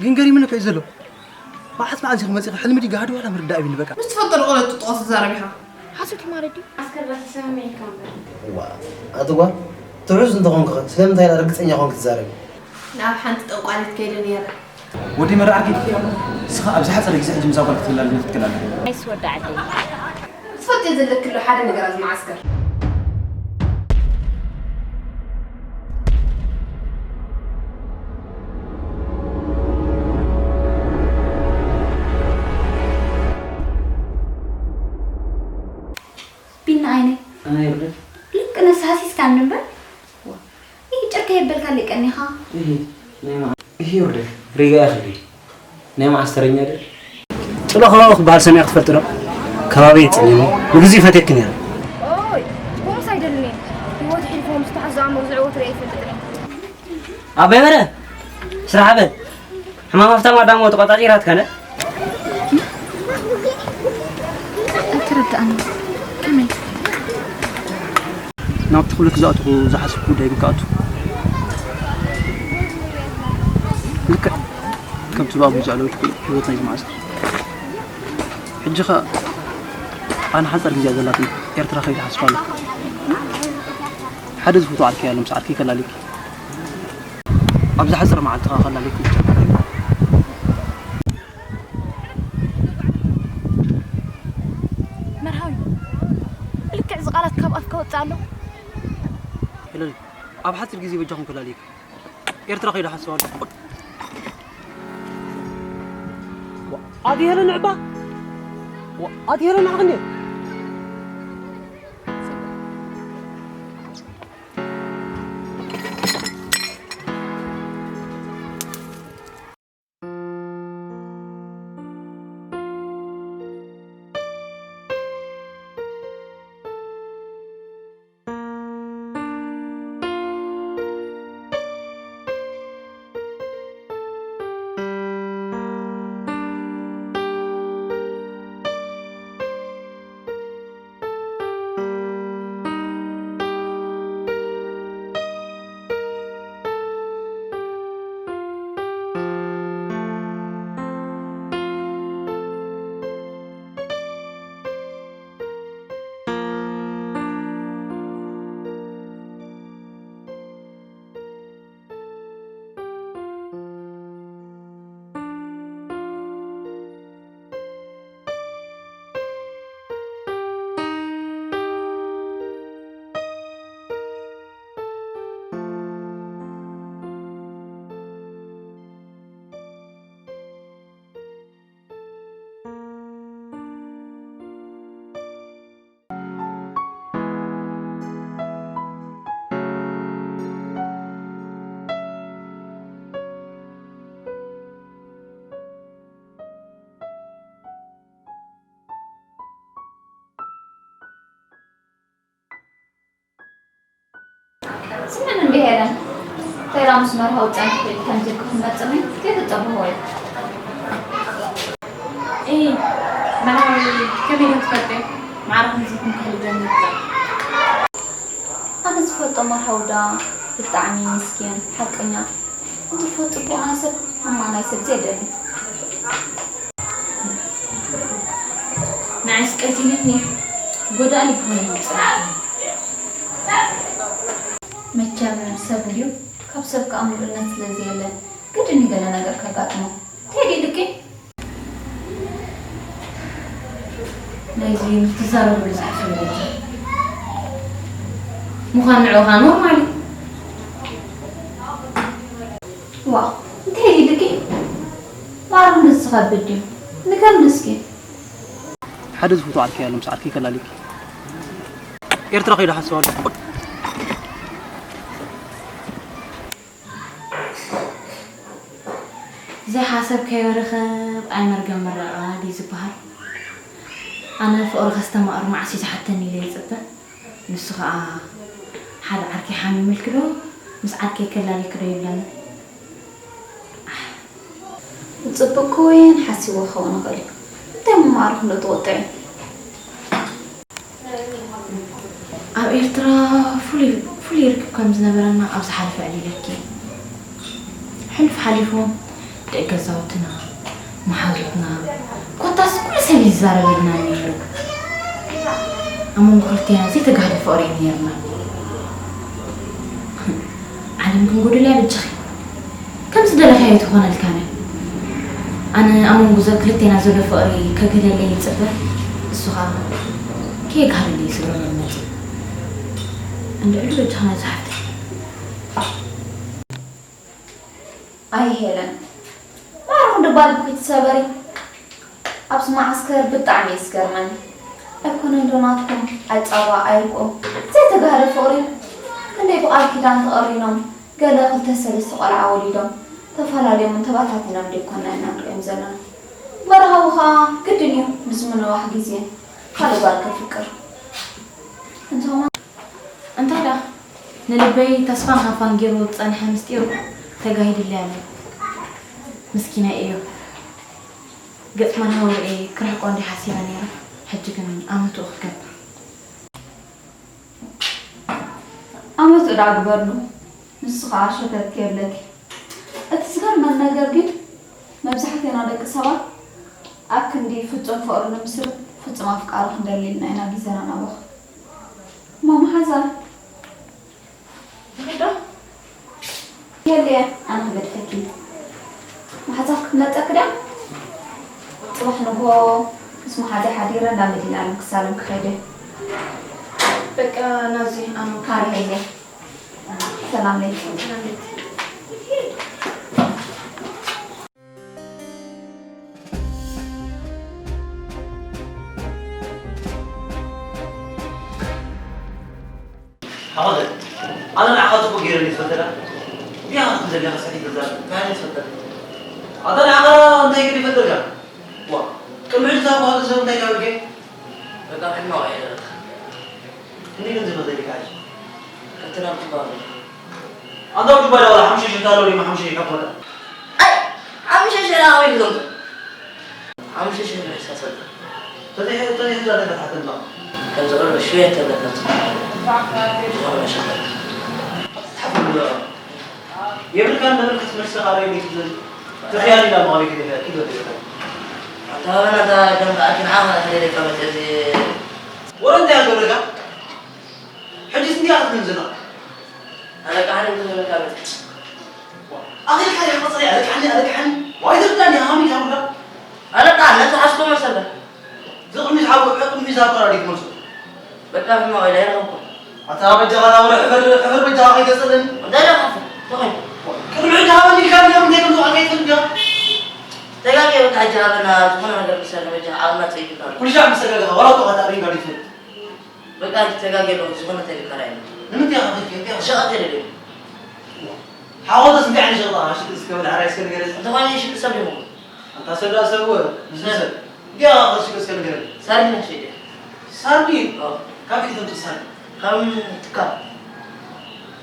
ግን ገሪምኒ ከዩ ዘሎ። መዓስ መዓስ ኢኺ መጺኺ? ሕልሚ ድዩ ጋህዲ ዋላ ምርዳእ ቢኒ በቃ። ምስ ትፈልጦ ዶ ቆለ ጥጥቆ ትዛረብ ኢኻ? ሓሶት እዩ ማለት ድዩ? ዓስከር ራኪ ሰመመ ኢልካ እምበር። እዋ፣ ኣቲ ጓል፣ ትሑዝ እንተኾንኪ ኸ ስለምንታይ ኢላ ርግጸኛ ኾንኪ ትዛረቢ? ናብ ሓንቲ ጠንቋሊት ከይደ ነይረ። ወዲ መርዓኪ፣ ንስኻ ኣብዚ ሓጸረ ግዜ ሕጂ ምዛ ጓል ክትብላልኒ ክትክእል ኣለካ። ኣይስ ወዲ ዓደይ። ትፈልጥዮ ዘለኪ ኣሎ ሓደ ነገር ኣብዚ መዓስከር። ቢና ዓይነይ። ኣይ፣ ይርደፍ። ልክ ነሳሲስካኒ እምበር። ዋ፣ ይህ ጭርከ የበልካ ለቀኒኻ። እሂ፣ ናይ መዓ-፣ እሂ፣ ይርደፍ። ሪጋ ይኽሪ። ናይ መዓስ ተረኛ ድር? ጽሎ ከባቢ ክበሃል ሰሚዐ ክትፈልጥ ዶ? ከባቢ የጽልየኒ። ንግዜ ፈትየኪ ነይረ። ኦይ፣ ከምኡስ ኣይደልን እየ። ህይወት ሕልፎ ምስ ተሓዞ ኣእምሮ ዝዕወት ርእየ ይፈልጥን እየ። ኣቦይ በረ፣ ስራሕ በል። ሕማም ሃፍታም ኣዳሞ ተቆጻጺራትካ ነ? ኣይተረድኣኒ። ከመይ? ናብቲ ክብለኪ ዝኣተኹ ዝሓሰብኩ ጉዳይ ግን ክኣቱ። ልክዕ ከምቲ ብኣቡ ዝኣለወትኩ ህይወት ናይ ዝመዓስከር። ሕጂ ኸኣ ኣነ ሓጻር ግዜ እያ ዘላትኒ ኤርትራ ከይደ ሓስባ ኣለኹ። ሓደ ዝፈትዎ ዓርከይ ኣሎ፣ ምስ ዓርከይ ከላልየኪ። ኣብ ዝሓጸረ መዓልቲ ኸኣ ከላልየኪ ምርጫ ኣለኒ። መርሃዊ፣ ልክዕ እዚ ቃላት ካብ ኣፍካ ወጽእ ኣሎ? ሄለን፣ ኣብ ሓጺር ግዜ በጃኹም ከላልየኪ። ኤርትራ ከይደ ሓስባ ኣሎ። ኣቲ ሄለን ንዕባ። ኣቲ ሄለን ንዓኽኒ። ስምዕኒ እንዲ ሄለን፣ ተይራ ምስ መርሃዊ ጸንሒ ከምዚ ክመጽኒ ከይትጸብሖ እየ። እይ፣ መርሃዊ ከመይ ኢልኩም ትፈልጥዮ? ማዕረ ከምዚ ኢልኩም ክህልወኒ ይኽእል። ኣነ ዝፈልጦ መርሃዊ ደኣ ብጣዕሚ ምስኪን፣ ሓቀኛ፣ እንትትፈልጡ ጽቡቕ ናይ ሰብ፣ ሕማቕ ናይ ሰብ ዘየደሊ። ንዓይስ ቀቲሉኒ፣ ጎዳእኒ ክኾን እዩ ዝጸንሐ። መቸም ሰብ እንድዩ፣ ካብ ሰብ ከኣ ምሉእነት ስለ ዘየለ፣ ግድን እዩ ገለ ነገር ከጋጥሞ። ቴዲ ልኪ? ናይዚ ትዛረቡ ብዙሕ ስምዒት ምዃን ንዕኻ ኖርማል እዩ። ዋእ፣ እንታይ ኢልኪ? ማርያም፣ እዚ ዝኸብድ ድዩ? ንገርኒ እስኪ። ሓደ ዝፈትዎ ዓርከይ ኣሎ፣ ምስ ዓርከይ ከላልየኪ። ኤርትራ ከይደ ሓስብ ኣለኹ። ዘይሓሰብካዮ ርኽብ ኣይመርገም ምርቓ ድዩ ዝበሃል? ኣነ ፍቕሪ ከስተማቕር መዓስ እዩ ዝሓተኒ ኢለ ይጽበ። ንሱ ኸኣ ሓደ ዓርከይ ሓሚሙልኪ ዶ፣ ምስ ዓርከይ ከላልየኪ ዶ ይብለኒ። ኣሕ። ጽቡቕ ክወየን ሓሲብዎ ክኸውን ይኽእል እዩ። እንታይ እሞ ማዕረ ክንዶ ትወጥዒ? ኣብ ኤርትራ ፍሉይ፣ ፍሉይ ርክብ ከም ዝነበረና ኣብ ዝሓለፈ ኣዕሊለኪ። ሕሉፍ ሓሊፉ፣ ደቂ ገዛውትና፣ መሓዙትና፣ ኮታስ ኩሉ ሰብ ይዛረበልና ነይሩ። ኣብ መንጎ ክልቴና ዘይተጋህደ ፍቕሪ እዩ ነይርና። ዓለም ግን ጎደል እያ በጃኺ። ከም ዝደለኻዮ ኣይትኾነልካን። ኣነ ኣብ መንጎ ዘ-፣ ክልቴና ዘሎ ፍቕሪ ከግህደለይ ይጽበ፣ እሱ ኸኣ ከየግሃደለይ ስለ ዝመጽእ። እንድዕሉ በጃኻ ናይዛ ሓፍተይ። ኣይ ሄለን፣ ማዕረ ክንዲ ባልቢ ከይትሰበሪ። ኣብዚ መዓስከር ብጣዕሚ እዩ ዝገርመኒ። ኣይኮነን ዶ ናትኩም ኣይ ጻባ ኣይ ርግኦ ዘይተጋህደ ፍቕሪ፣ ክንደይ ብቓል ኪዳን ተቐሪኖም፣ ገለ ክልተ ሰለስተ ቆልዓ ወሊዶም፣ ተፈላለዮም ተበታቲኖም ዶ ኣይኮና ኢና ንሪኦም ዘለና። መርሃዊ ኸኣ ግድን እዩ ንዝምንዋሕ ግዜ ካልእ ጓል ከፍቅር። እንተኾነ እንታይ ደኣ ንልበይ ተስፋን ሃፋን ገይሩ ዝጸንሐ ምስጢሩ ተጋሂዱለይ ኣሎ። ምስኪናይ እዩ። ገጽ መርሃዊ ርእየ ክርሕቆ እንዲ ሓሲበ ነይረ። ሕጂ ግን ኣመትኡ ክገብር። ኣመትኡ ደኣ ግበርሉ። ንሱ ኸኣ ሸተት የብለኪ። እቲ ዝገርመኒ ነገር ግን መብዛሕቴና ደቂ ሰባት ኣብ ክንዲ ፍጹም ፍቕሪ ንምስርት ፍጹም ኣፍቃሪ ክንደሊ ኢልና ኢና ግዜና ነባኽን። እሞ መሓዛ ይኽዶ? የለ፣ ኣነ ክገድፈኪ። መሓዛ ክትመጸኪ ድያ? ጽባሕ ንግሆ ምስ መሓዛ ሓዲረ ናብ መዲና ዓለም ክሳለም ክኸይድ እየ። በቃ ናዚ ኣነ ካርየ እየ። ሰላም ለይኪ። ሰላም ለይኪ። ሓወለ፣ ኣነ ንዓኻ ጽቡቕ ገይረ እንድየ ዝፈልጠካ። እንዲያ ክትብል ዘለኻ ሰዲድ ገዛ፣ እንታይ ዓይነት ትፈልጠኒ? ኣታ ንዓኻ እንታይ ገይረ ይፈልጠካ? ዋ፣ ቅድሚ ሕጂ እዛ ጓል ሰብ እንታይ ገበርኪ? በቃ ሕማቕ እየ ዘለኻ። ክንደይ ገንዘብ መጠን ኢልካ ሕጂ? ክልተ ናብ ዱባይ። ኣንታ ኣብ ዱባይ ዳውላ ሓሙሽተ ሽሕ ኣሎ፣ ዲማ ሓሙሽተ ሽሕ ካብ ትወዳ። ኣይ፣ ሓሙሽተ ሽሕ ዳውላ ይግዞም። ሓሙሽተ ሽሕ ብር ይሳሰል። ተዘይ-፣ ተዘይሕዛ ነገር ሓተን ባ። ከም ዝቕርብ ሽየት ተብለካ ዝኾነ መሸፈን። ሓተን ባ። የብልካን ነበርካ ትመልሰ ቃል የብልክ ትብል። ትኽያል ኢላ መቐለ ኪድ ኢላ ኪድ ወደ ኢላ። ኣታ በና እታ ደም ኣኪን ዓኻ ተደለካ መጽእ እዚ። ወረ እንታይ ኣገብረካ? ሕጂስ እንታይ ኣኽትም ዝና? ኣለቃ ሓኒ እንተ ዘለካ በል። ኣኺልካ ዲኻ ጸሪያ ኣለቃ ሓኒ፣ ኣለቃ ሓኒ? ዋይ ትርዳኒ ሃሚ ታምራ። ኣለቃ ነቲ ሓስኮ መሰለ። ዝቕድሚት ሓጎ፣ ቅድሚት ዛኮራ ዲክ መልሱ። በቃ፣ ህማቕ ኢለ ኣይረኸብኩን። ኣታ በጃኻ፣ ናብረ ሕፈር፣ ሕፈር በጃኻ ከይገጸለኒ። እንታይ ኢኻ ትብል? እንታይ? ቅድሚ ሕጂ ሃበኒ ኢልካ ድያ፣ እንታይ ከም ዝብዓል ከይትፈልጥ ዲኻ? ተጋግየ፣ በቃ፣ ሕጂ ሃበና፣ ዝኾነ ነገር ክሰርሕ በጃኻ፣ ዓቕምና ጸይፍና ኣሎ። ኩሉ ሻዕ ምስ ተጋገኻ፣ ዋላ እኮ ካታ ሪንጋ ዲክ ትፈልጥ። በቃ፣ ሕጂ ተጋግየ ኣለኹ፣ ዝኾነ ተልካላ የለን። ንምንታይ ኢኻ ከይትፈልጥ? እንታይ ኢኻ? ሸቐጥ የለን። ሓወተስ እንታይ ዓይነት ሸቐጥ ኢኻ? ሽቅጥ እስከ በል፣ ሓራይ እስከ ንገረኒ። እንተኾይኑ ይሽቅጥ ሰብ ይኸውን። ኣንታ ሰብ ደኣ ሰብ ወ፣ ምስ ሰብ። እንዲያ ኸዚ ሽቅጥ እስከ ንገረኒ። ሳርዲን ሸይደ። ሳርዲን? ኣዎ። ካበይ ተምጽእ ሳርዲን? ካብ ትካል።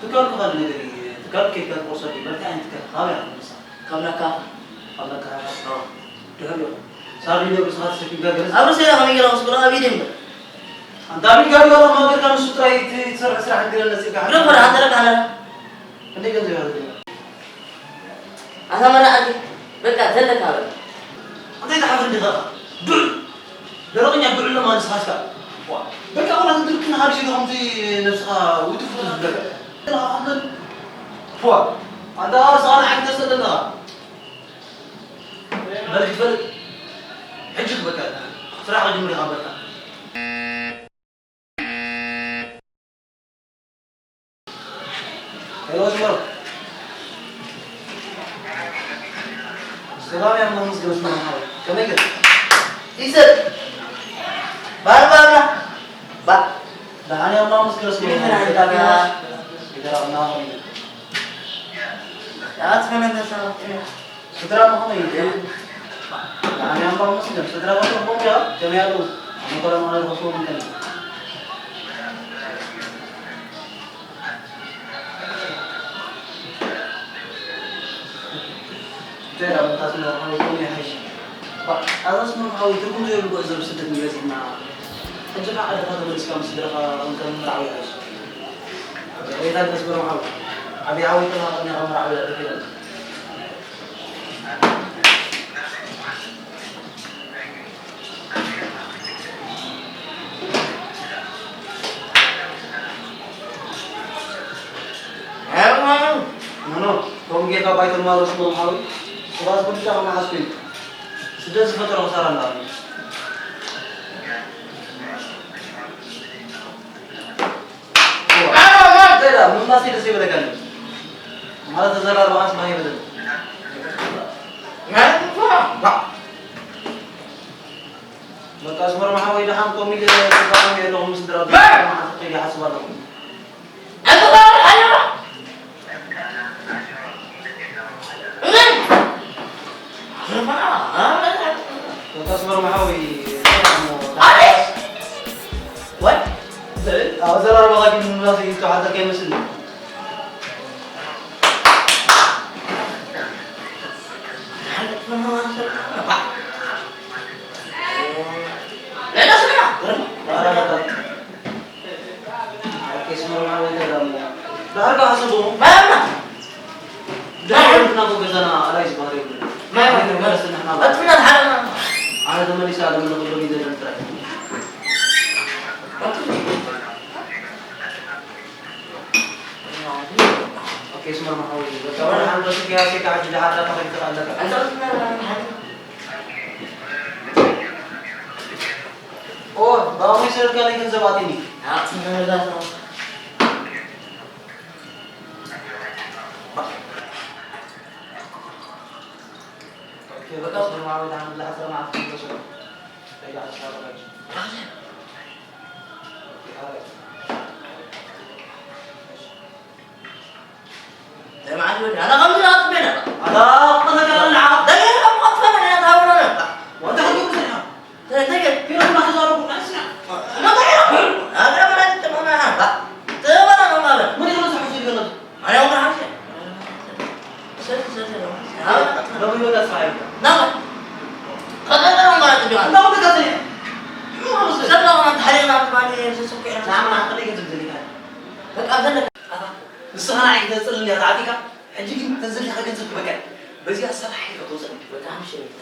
ትካል እኮ ካልእ ነገር እዩ። ትካል ኬድካ ትቆርሶ ድዩ? በልታ ዓይነት ትካል። ካበይ ኢኻ ትመጽእ? ካብ ናካኻ። ካብ ናካኻ? ኣዎ። ድሕሪኡ? ሳርዲን ኣብ ርእስኻ ተሰኪምካ ገለ ኣብ ርእሰይ ከመይ ገለ ክስቅሎ ኣብ ኢደይ እምበር። ኣንታ ኣብ ኢድካ ድዩ ኣብ ማገርካ ንሱ ጥራይ እቲ ትሰርሖ ስራሕ ንገረኒ ነጺርካ። ግደፎ ደኣ፣ ኣንተ ደኣ ኣለና። ክንደይ ገንዘብ ኢኻ ዘድልየካ? ኣታ መራዕቲ፣ በቃ ዘለካ በል። ኣንታይ ትሓፍር ዲኻ? ብዑል። ደረቕኛ ብዑል ለማ ንስኻ እስካ። ዋ፣ በቃ ወላ ትድርክና ሓድሽ ኢኻ ከምዚ ነብስኻ ውትፍ ውትፍ ዝብለካ። ደረቕ ኣኽል። ዋ፣ ኣንታ ስኻ ንዓይ ክተስእል ኣለኻ። በል ክትፈልጥ። ሕጂ ክበካ። ስራሕ ክጅምር ኢኻ በልካ። ሄሎ፣ ሽመር። ሰላም እያ፣ ማሙስ ገስ ነው። ከመይ ገ? ይሰጥ። ባርባራ። ባ። ዳኒ ማሙስ ገስ ነው። ይገራና። ያት ፈነገ ሰው። ስድራ ምዃኑ እዩ። ኣነ ኣምባ መስገን ስድራ ቤት ጽቡቕ ድያ? ከመይ ኣለዉ? ኣነ እኮ ለማለት ከስቡ ምንከን። እንታይ ደኣ ምንታስ መርሓዊ ከመይ ይሓይሽ? ባ፣ ኣዛስ መርሓዊ ትርጉም ዘይብሉ ጉዕዞ ብስደት ንበጺሕና። ሕጂ ኸዓ ዓድኻ ተመሊስካ ምስ ስድራኻ እንተ ምምራዓዊ ይሓይሽ። ሬታ ድረስ ብረምሓዊ። ዓብዪ ሓወይ ጥልኻ ቅድሚኻ ምራዓዊ ደፊእና። ኣይኮን ማሮስ መርሓዊ፣ ስራስ ብልጫ ከመሓዝኩ እዩ። ስደት ዝፈጠሮ ክሳራ እንዳኣሉ። ዋ፣ ዋ፣ ዋ። ሌላ ምማሴ ደስ ይበለካ እንዴ? ማለት ተዘራርባስ ማይ ይበለል። በቃ ኣስመሮም ሓወይ፣ ደሓን ኮሚቴ ተዛረቡ ኣለኹም፣ ስድራ ቤት መዓልቲ ከይደ ይሓስብ ኣለኹም። በቃ ኣስመሮም ሓወይ፣ ደሓን እሞ፣ ደሓን። ኣዘራርባኻ ግን ንራሱ ይተሓተካ ይመስል። ዳርጋ ሓሰቦ። ዳርጋ ናጎ ገዛና ኣላይ ዝበሃል የብሉን። ኣነ ተመሊሰ ኣለመለኹ ሎሚ ዘለን ጥራይ። ኦኬ፣ ስመር መሓወይ፣ በቃ፣ ወላ ሓንዶ ስኪያ ሴካ ሕጂ ደሓር ዳታ ከይትኻ ኣለካ። ኦ፣ ባቡይ ሰልካ ናይ ገንዘብ ኣቲኒ። ኦኬ፣ በቃ፣ ስመር መሓወይ፣ ደሓን ብላ ሓሰር መዓት ክንገሰሉ። ከይዳ ሓሰር መዓት። ንስኻ ንዓይ ክተጽልል እያ ተዓጢኻ፣ ሕጂ ግን ተዘሊኻ ገንዘብ ክበካ እያ። በዚኣ ሰራሕ ኢልካ ተወጸኒ። ብጣዕሚ ሸሚተ።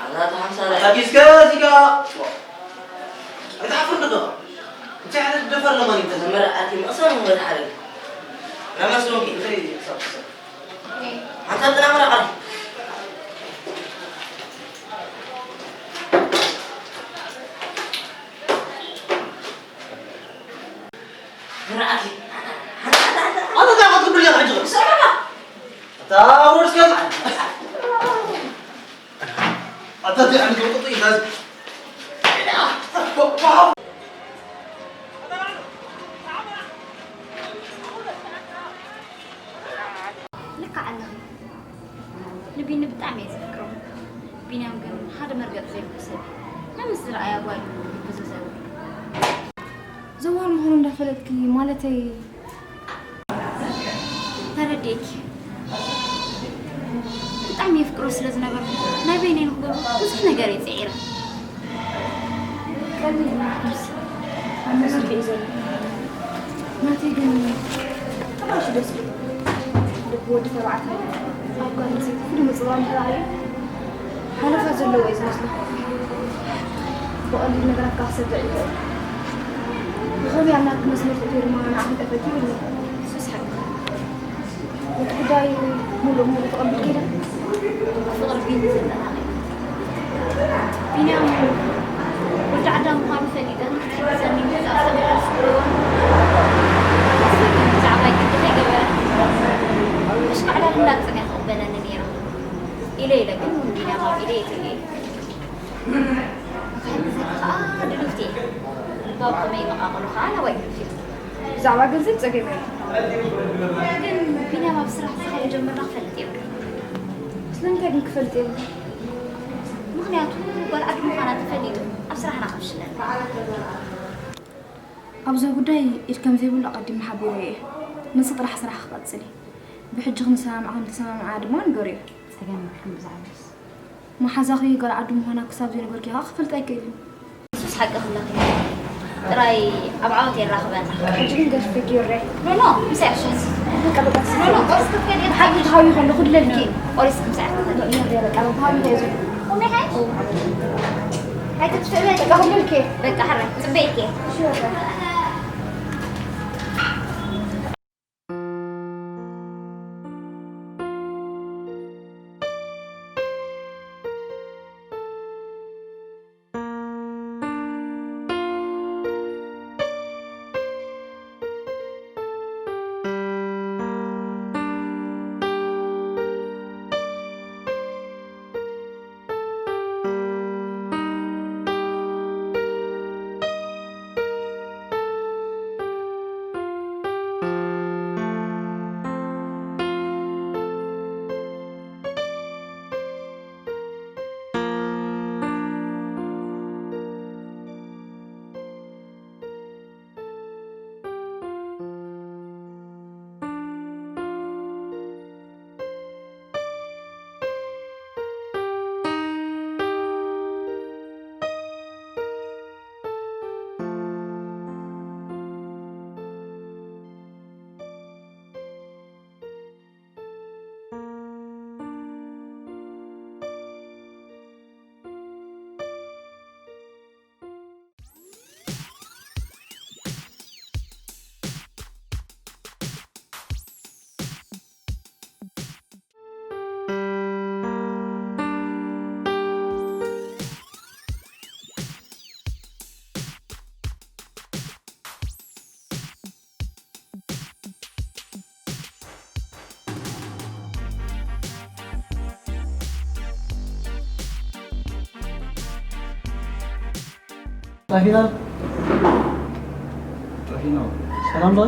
ኣታ ኪስከ እዚጋ። ኣይትሓፍር ዶ? እንታይ ዓይነት ደፋር ለማን እዩ? መርዓቲ መቕሰን ወደ ሓደ። ናመስሎንኪ። እንታይ ሰብ ሰብ? ሓንሳብ ጥና መራቕ ኣለ። መራእቲ። ኣታ እንታይ ክትብል ኢኻ ሕጂ? ሰላማ። ኣታ ወርስ ከ-፣ ኣታ እንታይ ዓይነት ውጥጥ እዩ ዳዚ? ልክዕ ኣለኺ። ንቢኒ ብጣዕሚ እየ ዘፍቅሮ። ቢንያም ግን ሓደ መርገጺ ዘይብሉ ሰብ እዩ። ናይ ምስ ዝረኣያ ጓል እዩ ልቡ ዝዘብር። ዘዋር ምዃኑ እንዳፈለጥኪ፣ ማለተይ። ተረዲኤኪ። ብጣዕሚ የፍቅሮ ስለ ዝነበርኩ፣ ናይ በይነይ ንክገብሮ ብዙሕ ነገር እየ ጽዒረ። ቀሊል እዩ፣ ናተይ ግን ብጣዕሚ ደስ ይብል። ልቢ ወዲ ተባዕታይ ኣብ ጓል ኣንስተይቲ ፍሉይ ምጽዋር እንተራእዩ፣ ሓለፋ ዘለዎ እዩ ዝመስሎ። ብቐሊል ነገራት ከዓ ክሰብር ይኽእል። ብኸመይ ኣብ ናትኪ መስመር ተእትዮ ድማ ንዓኺ ተፈትዩ ይብለኒ። ሱስ ሓቂ። እቲ ጉዳይ ሙሉእ ሙሉእ ተቐቢልኪ ዶ? ፍቕሪ ቢኒ ዘጠናቒ። ቢንያም ወዲ ዓዳ ምዃኑ ፈሊጠ፣ ክትሕግዘኒ ምሕጻብ ሰሚዐ ዝስኩሮ። ንሱ ግን ብዛዕባይ ግዲ ከይገበረ፣ ምሽ ካዕላል እንዳጽንያ ክቕበለኒ ነይሩ። ኢለ ኢለ ግን ቢንያም ኣብ ኢደይ የትልየኒ። ክሕግዘኪ ከኣ ድልውቲ እየ። ልባብ ከመይ ይመቓቐሎ ከኣ ናባይ ይውፊ። ብዛዕባ ገንዘብ ጸገም የለን። ግን ቢንያም ኣብ ስራሕ ዝኸይድ ጀመርና ክፈልጥ የብሉን። ስለምንታይ ግን ክፈልጥ የብሉን? ምኽንያቱ ጓል ዓዲ ምዃና ተፈሊጡ ኣብ ስራሕና ከፍሽለና። ኣብዚ ጉዳይ ኢድ ከም ዘይብሉ ኣቐዲመ ሓቢረዮ እየ። ንሱ ጥራሕ ስራሕ ክቐጽል እዩ። ብሕጂ ክንሰማማዕ ከም ተሰማማዓ ድማ ንገርዮ። ጸገም የብልኩን ብዛዕባ ንሱ። መሓዛኺ ጓል ዓዱ ምዃና ክሳብ ዘይነገርክዮ ከዓ ክፈልጥ ኣይክእልን። ንሱስ ሓቂ ክብለኪ ጥራይ ኣብ ዓወት የራኽበና። ሕጂ ግን ገፊፈ ገይረ። ኖ፣ ኖ፣ ምሳይ ዕሸት። በቃ፣ በቃ፣ ኖ፣ ኖ፣ ቁርሲ ክትበልዒ ብሓቂ ትሓዊ ከሎ ክድለልኪ። ቁርሲ ምሳይ ዕሸት። ኖ፣ ኖ፣ በቃ፣ በቃ፣ በቃ፣ ቁሚ ሓንቲ። ኣይትጥፍእ በይ። በቃ ኩሉ ልኬ። በቃ ሕራይ፣ ጽበይኪ። እሺ፣ በቃ። ጣፊና። ጣፊና። ሰላም ዶ?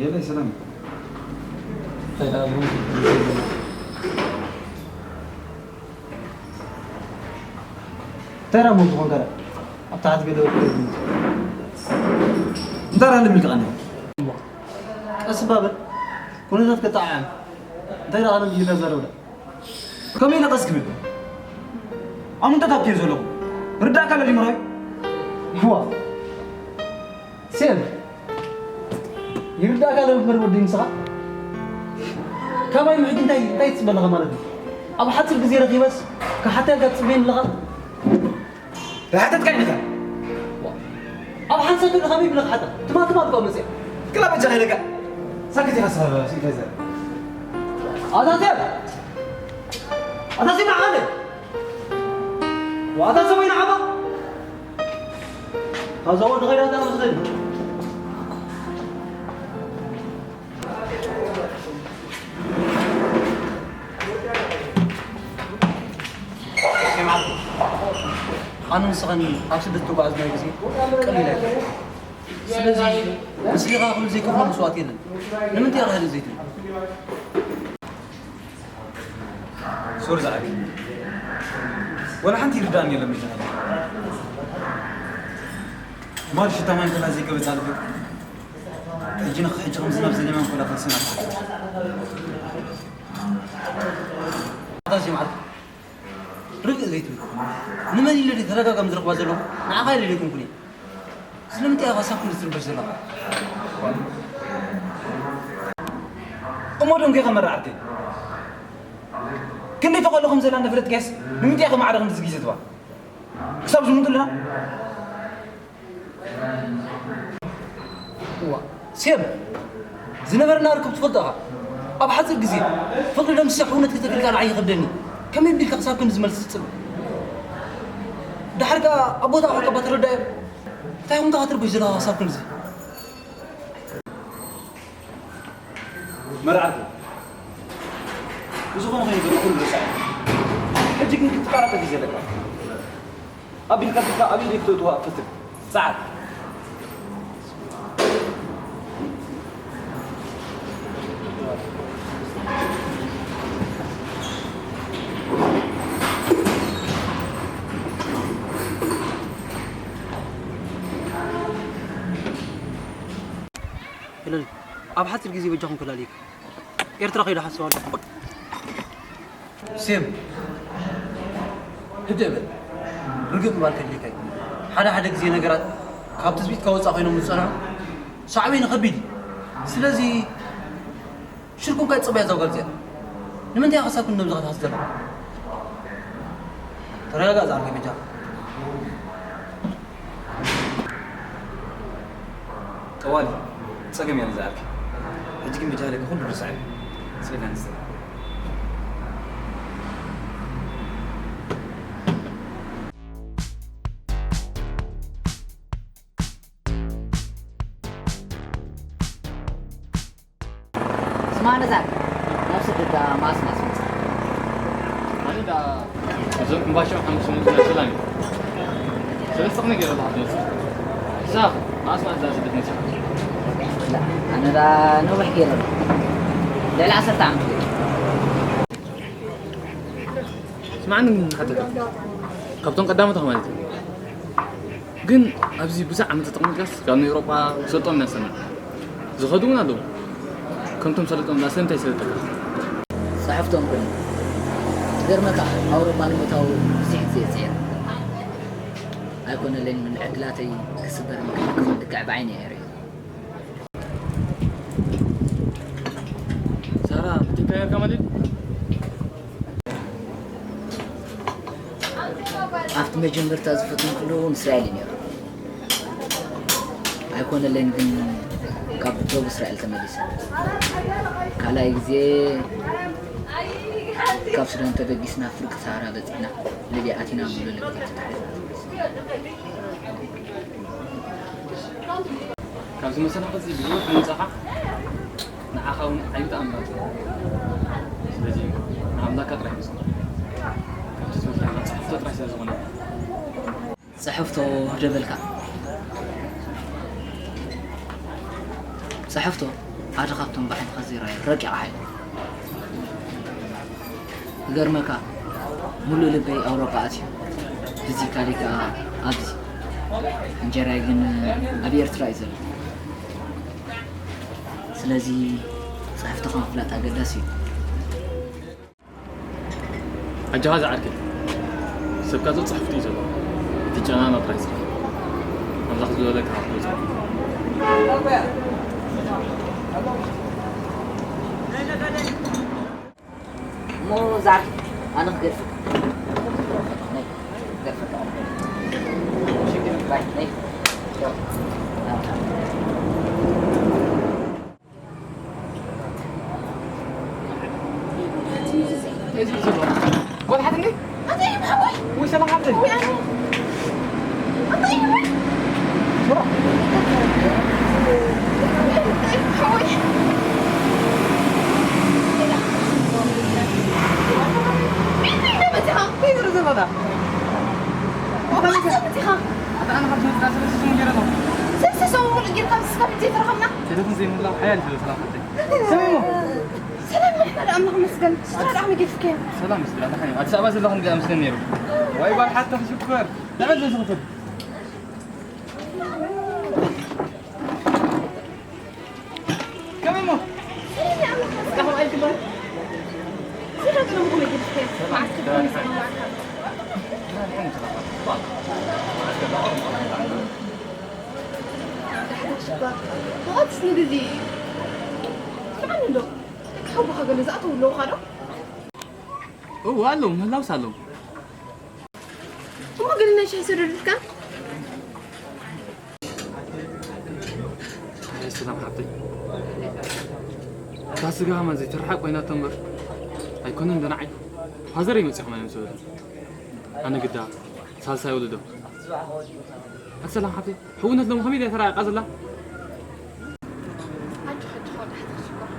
የለ ሰላም። ሰላም። እንታይ ደኣ ምኾንካ ደኣ? ኣብ ታሕቲ ገለ እንታይ ደኣ ንምልክቕ ኣለኹ? ቀስ እባ በል። ኩነታት ከጠዓዓም። እንታይ ደኣ ኣነ ብሂልና ዛረብ ደኣ? ከመይ ኢለ ቀስ ክብል? ኣብ ምንታይ ታብኪ እየ ዘለኹ? ርዳእካ ኣሎ ድዩ ምራይ? ዋ። ሴም። ይርዳእካ ኣሎ እምበር ወዲ ንስኻ? ካባይ ምሕጂ እንታይ፣ እንታይ ትጽበ ኣለኻ ማለት እዩ? ኣብ ሓጺር ግዜ ረኺበስ ክሓተልካ ትጽበየኒ ኣለኻ? ዝሓተትካ ኢኻ። ኣብ ሓንሳብ ገለ ከመይ ብለካ ሓታ? ትማል ትማል እኮ መጽያ። ክላ በጃኻ ኢለካ። ሳክት ኢኻ ሰ-፣ ሲንተዘር። ኣታ ሴም! ኣታ ሴም ንዓኻ ኣለ። ወኣታ ሰበይ ንዓኻ። ካብዛ ወዲ ኸይዳ እታ መስለኒ። ኣነ ንስኻን ኣብ ስደት ተጓዕዝናዮ ግዜ ቀሊል ኣይኮነን። ስለዚ ምስሌኻ ክብል ዘይከፍሎ መስዋእቲ የለን። ንምንታይ ኢኻ ህድእ ዘይትብል? ሶሪ ዝኣኪ። ወላ ሓንቲ ይርዳእኒ የለን መጀመርያ። ማል ሽታ ማይ እንከላ ዘይገበጽ ኣለበት። ሕጂ ንኽ-፣ ሕጂ ከም ዝናብ ዘለማ እንኮላ ፈልስና። ኣታ ዚም ዓርኩ። ርግእ ዘይትብል። ንመን ኢለ ድየ ተደጋጋሚ ዝረኽባ ዘለኹ? ንዓኻ ኢለ ዘይኮንኩን እየ። ስለምንታይ ኢኻ ሳብ ክንዲ ትርበሽ ዘለኻ? እሞ ደንጎ ኢኻ መራዕርተይ። ክንደይ ተቐሎ ከም ዘላ እናፈለጥካስ ንምንታይ ኢኻ ማዕረ ክንዲ ዝግዜ ትባ? ክሳብ ዝምንጥልና? እዋ፣ ሴም፣ ዝነበረና ርክብ ትፈልጦ ኢኻ። ኣብ ሓጺር ግዜ ፍቕሪ ደምሲሰ ሕውነት ክተክል ቃል ዓይከብደኒ። ከመይ ኣቢልካ ክሳብ ክንዲ ዝመልስ ትጽበ? ደሓር ከኣ ኣብ ቦታኻ ከባ ትረዳዮ። እንታይ ኹንካ ክትርብሽ ዘለኻ ክሳብ ክንድዚ? መርዓቱ ብዝኾነ ኮይኑ ዘሎ ኩሉ ረሳዕ። ሕጂ ግን ክትቃላጠፍ እዩ ዘለካ። ኣቢልካ ኣቢልካ ኣብ ኢደይ ክተእትዋ ፈትን። ጸዓት። ሄለኒ፣ ኣብ ሓጺር ግዜ በጃኹም ከላልየካ። ኤርትራ ከይደ ሓስባ ኣለኹ። ሴም፣ ህድእ በል። ርግእ ምባል ከድልየካ እዩ። ሓደ ሓደ ግዜ ነገራት ካብ ትጽቢትካ ወጻኢ ኮይኖም ዝጸንሑ ሳዕቤኑ ከቢድ እዩ። ስለዚ ሽርኩም ከይትጽበያ እዛ ጓል እዚኣ። ንምንታይ ኢኻ ክሳብ ክንዲ ነብዝኻ ትሃስ ዘለኻ? ተረጋጋ ዝዓርከይ በጃ። ጠዋሊ፣ ጸገም እያ ንዝኣልኪ። ሕጂ ግን በጃ ለኪ ኩሉ ርሳዕ። ስለ ኣንስተ። ስማ ነዛ ናብ ስደት ደኣ ማስ ማስ መጽእ። ኣነ ደኣ እዞም ሕምባሻ ሓሙስ መጽእ ሰላም እዩ። ሰለስተ ክነ ገይረ ኣለኹ መጽእ። እሳ ማስ ማስ ደኣ ስደት መጽእ። ኣነ ደኣ ነዊሕ ገይረ ኣለኹ። ልዕሊ ዓሰርተ ዓመት ገይረ። ስማዕኒ ግን ሓተካ። ካብቶም ቀዳሞት ማለት እዩ። ግን ኣብዚ ብዙሕ ዓመት ተቐሚጥካስ ካብ ናይ ኤውሮጳ ትፈልጦም ኢና ሰሚዕና። ዝኸዱ እውን ኣለዉ። ከምቶም ሰለጦም ዳኣ ስለምንታይ ሰለጠካ? ጽሕፍቶም ኮይኑ። ዝገርመካ ኣውሮጳ ንምእታው ብዙሕ ግዜ እየ ጽዒረ። ኣይኮነለይን ግን ዕድላተይ ክስበር ምክንያት ክኸውን ልክዕ ብዓይኒ እየ ርእየ። ሳራ፣ ኢትዮጵያ ነርካ ማለት? ኣብቲ መጀመርታ ዝፈተንኩሉ እውን እስራኤል እዩ ነይሩ። ኣይኮነለይን ግን ካብ ዶብ እስራኤል ተመሊሰ። ካልኣይ ግዜ ካብ ሱዳን ተበጊስና ፍርቂ ሰሃራ በጺሕና ሊብያ ኣቲና ሙሉ ለግዜት ተታሒዝና ተመሊስና። ካብዚ መሰናኽል እዚ ብህይወት ንምውጻእኻ ንዓኻ እውን ዓቢ ተኣምራት እዩ። ስለዚ ንኣምላኽካ ጥራይ መስግን። ከምቲ ዝብልካዮ ጽሕፍቶ ጥራይ ስለ ዝኾነ። ጽሕፍቶ ደበልካ። ጽሕፍቶ ሓደ ካብቶም ብዓይንኻ ዘይረኣዩ ረቂቕ ሓይሊ። ክገርመካ፣ ሙሉእ ልበይ ኣውሮጳ ኣትዩ፣ ፊዚካሊ ከኣ ኣብዚ። እንጀራይ ግን ኣብ ኤርትራ እዩ ዘሎ። ስለዚ ጽሕፍትኻ ምፍላጥ ኣገዳሲ እዩ። ኣጆኻ ዝዓርከይ፣ ሰብካ ዘሎ ጽሕፍቱ እዩ ዘሎ። እቲ ጨናና ጥራይ ጽሕፍ። ኣምላኽ ዝበለካ ሃብቶ ጽሕፍ። እሞ ዛር ኣነ ክገድፍ። ነይ፣ ክገድፍ። ባይ፣ ነይ። ቻው። እንታይ ዝብል ዘሎ? ቆልሓት እንዴ? ኣንተ እዩ ሓወይ። ወይ ሰላም ሓብተይ። ወይ ኣነ። ኣንተ እዩ። ሱራ። ኣንተ እዩ ሓወይ። እንታይ ዝብል ዘሎ? ኣታ ኣነ ካብ ትመጽእ ሰለስተ ሰሙን ገይረ ኣለኹ። ሰለስተ ሰሙን ሙሉእ ጌርካ ምስ ካብ ዘይተራኸብና? ቴሌፎን ዘይምህላው ሓያል እዩ ሰላም ሓብተይ። ስሚ እሞ። ሰላም ንሕና ደኣ ኣምላኽ ይመስገን። ስድራ ደኣ ከመይ ገዲፍካዮም? ሰላም እዩ ስድራ፣ ደሓን እዮም። ኣዲስ ኣበባ ዘለኹም ገለ መስለን ነይሩ። ዋይ ጓል ሓተኺ ሽኮር። ልዕል በዚ ክፍል። ከመይ እሞ? ሰላም እዩ ኣምላኽ ይመስገን። ስድራ ደኣ ከመይ ገዲፍካዮም? መዓስ ክትኮኑ ይሰማማዕካ? ደሓን ሽኮር። ብቐትስ ንግዜ እዩ። ስምዓኒ እንዶ። ሓውኻ ገለ ዝኣተዉ ኣለዉኻ ዶ? እወ ኣለዉ፣ ምህላውስ ኣለዉ። እሞ ገለ ናይ ሻሂ ሰደዱልካ? ኣይ ሰላም ሓብተይ። እታ ስጋ ከማን ዘይትርሓቕ ኮይናቶ እምበር ኣይኮነን ዶ ንዓይ። ፋዘረይ መጺኦም እዮም ዝበሉ። ኣነ ግዳ ሳልሳይ ወለዶ። ኣቲ ሰላም ሓብተይ። ሕውነት ሎሚ ከመይ ድያ ተራቂቓ ዘላ? ኣጆኻ፣ ኣጆኻ፣ ወዲ ሓተኻ ሽኮር።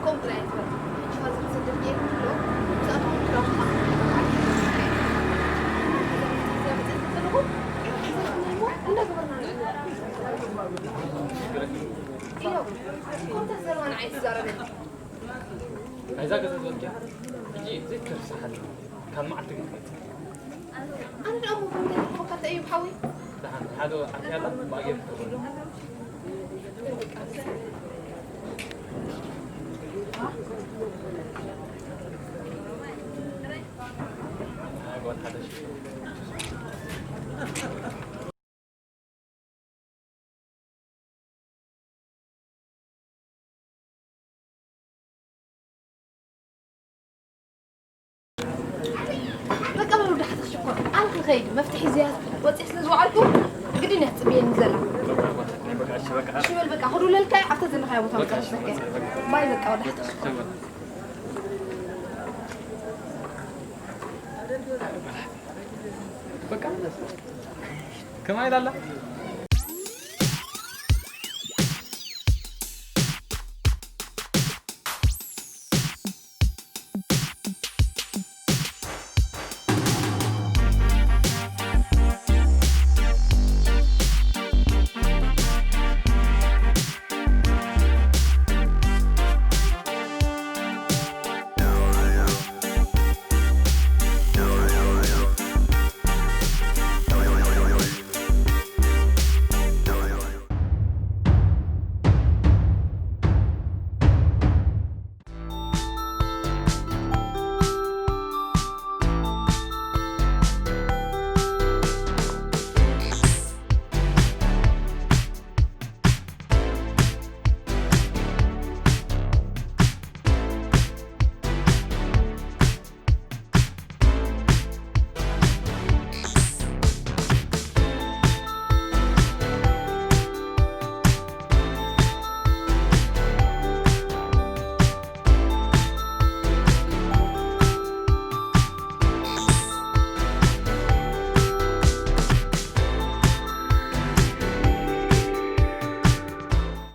ከምኡ ጥራይ ኣይትበል። ሕጂ ፋዘር ክሰደልኪ እየ ክብሎ፣ ምስኣቶም ክዳውንትኻ ክዳውንትኻ እዚኣ መፅእ ከለኹ፣ እናገበርና ንዕልል። እዮ፣ ከምታ ዘረባ ንዓይ ትዛረበኒ። ናይዛ ገዛ ዝበልኪ ሕጂ ዘይትከፍሲ ሓንቲ ካብ መዓልቲ ግን ትመጽእ። ኣነ ደኣ እሞ ብምንታይ ክረኽበካ እንታይ እዩ ብሓወይ? ደሓን ሓደ ዓርኪ ኣላ ብኣየር ክትረኽበኒ። ኣይ ጓል ሓደ ሽኮር። በቃ በሉ፣ ወደ ሓተኽሽኮ። ኣነ ክኸይድ መፍትሒ ዝያዝ ወፂእ ስለ ዝወዓልኩ ግድን እያ ትፅብየኒ ዘላ። ሽበል በቃ ክዱለልካ ኣብተ ዘለኻዮ ቦታ በቃ ሽበል። ባይ በቃ ወደ በቃ ከማይ ላላ